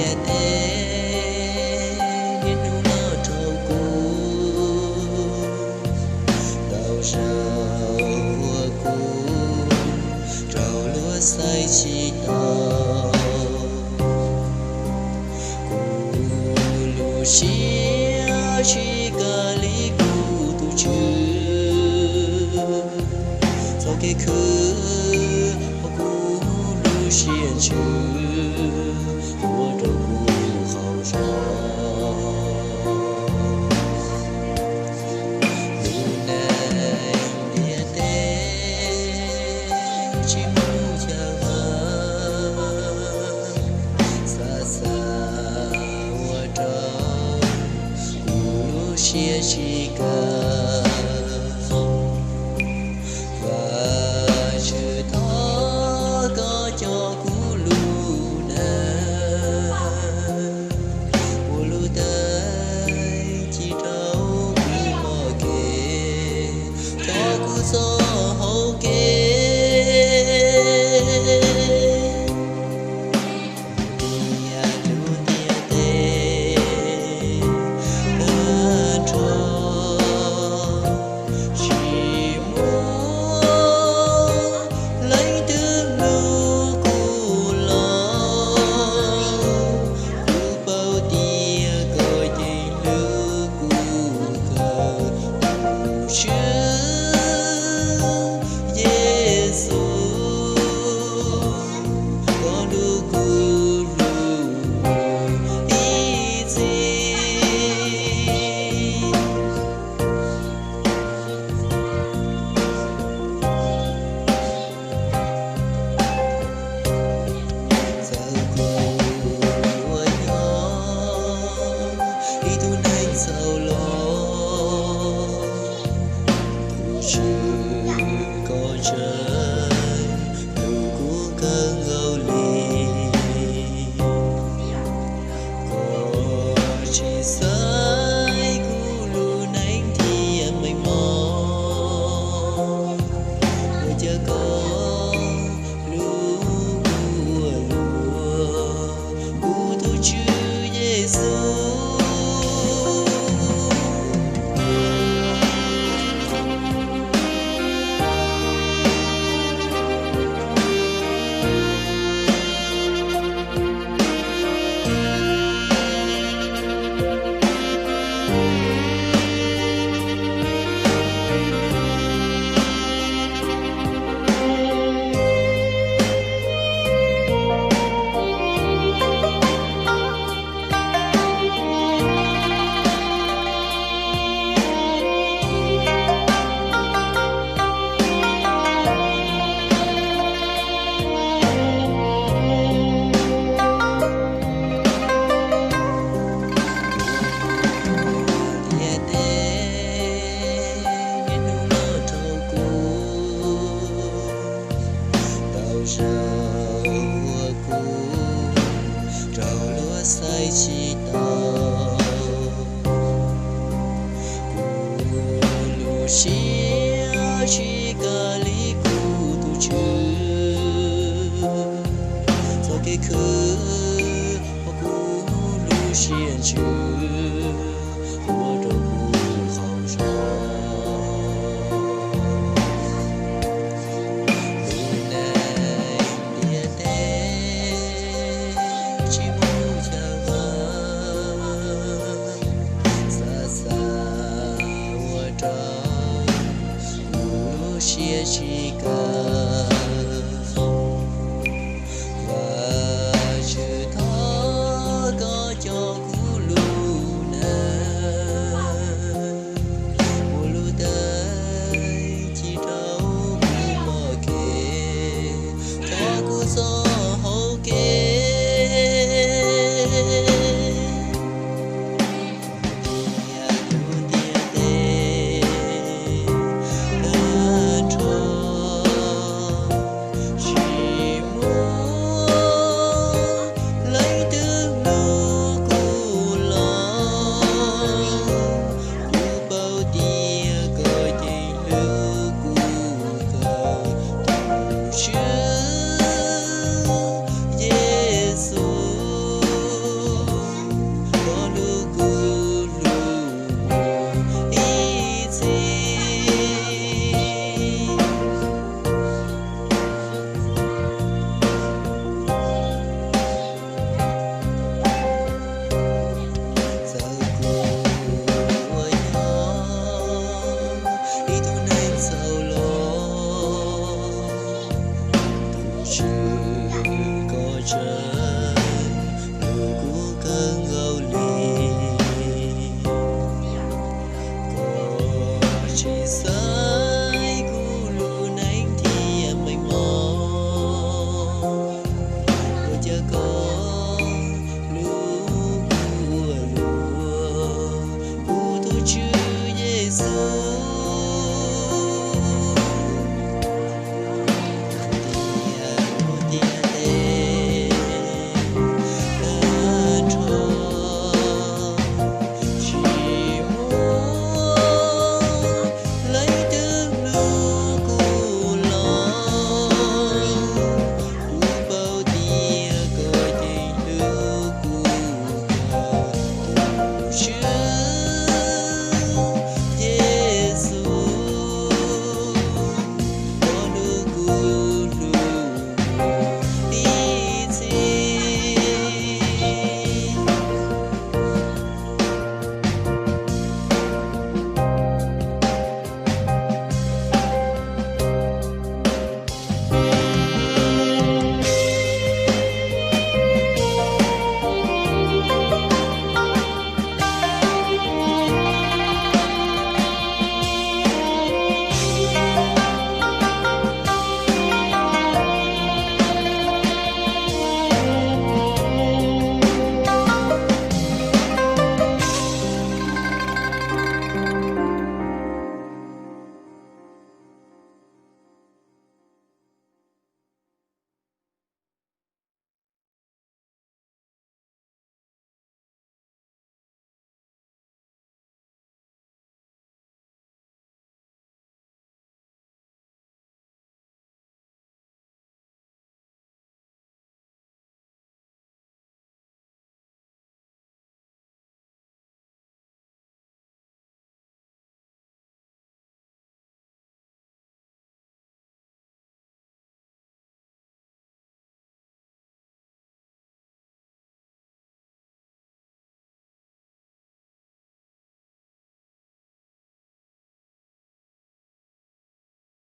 Tiag tiag, niaj hnub no rau kuv, ntau zaus uas kuv raug luag xaiv tsis tau, kuv lub siab tsis kam li kuv tus Tswv. Txoj kev khwv hauv kuv lub siab ntsws, ua rau kuv haus zog. Lub neej ntiaj teb tsis muaj chaw ua, xav xav ua rau kuv lub siab tsis kam. Vajtswv, thov koj coj kuv lub neej ua lub teeb ci rau kuv mom kev, rau kuv txoj hau kev. Tiag tiag, lub ntiaj teb tag nrho tsis muaj leej twg hlub kuv los, kuv paub tias koj yeej hlub kuv kawg, tus Tswv Yexus, koj hlub kuv ib txhis. Txawm kuv yuav yog ib tug neeg txhaum los, tus Tswv koj tseem hlub kuv kawg nkaus li. Koj tsis xaiv kuv lub neej thiab meej mom, ua cas koj hlub kuv ua luaj, kuv tus Tswv Yexus. Tiag tiag, niaj hnub no rau kuv, ntau zaus uas kuv raug luag xaiv tsis tau, kuv lub siab tsis kam li kuv tus Tswv. Txoj kev khwv hauv kuv lub siab ntsws,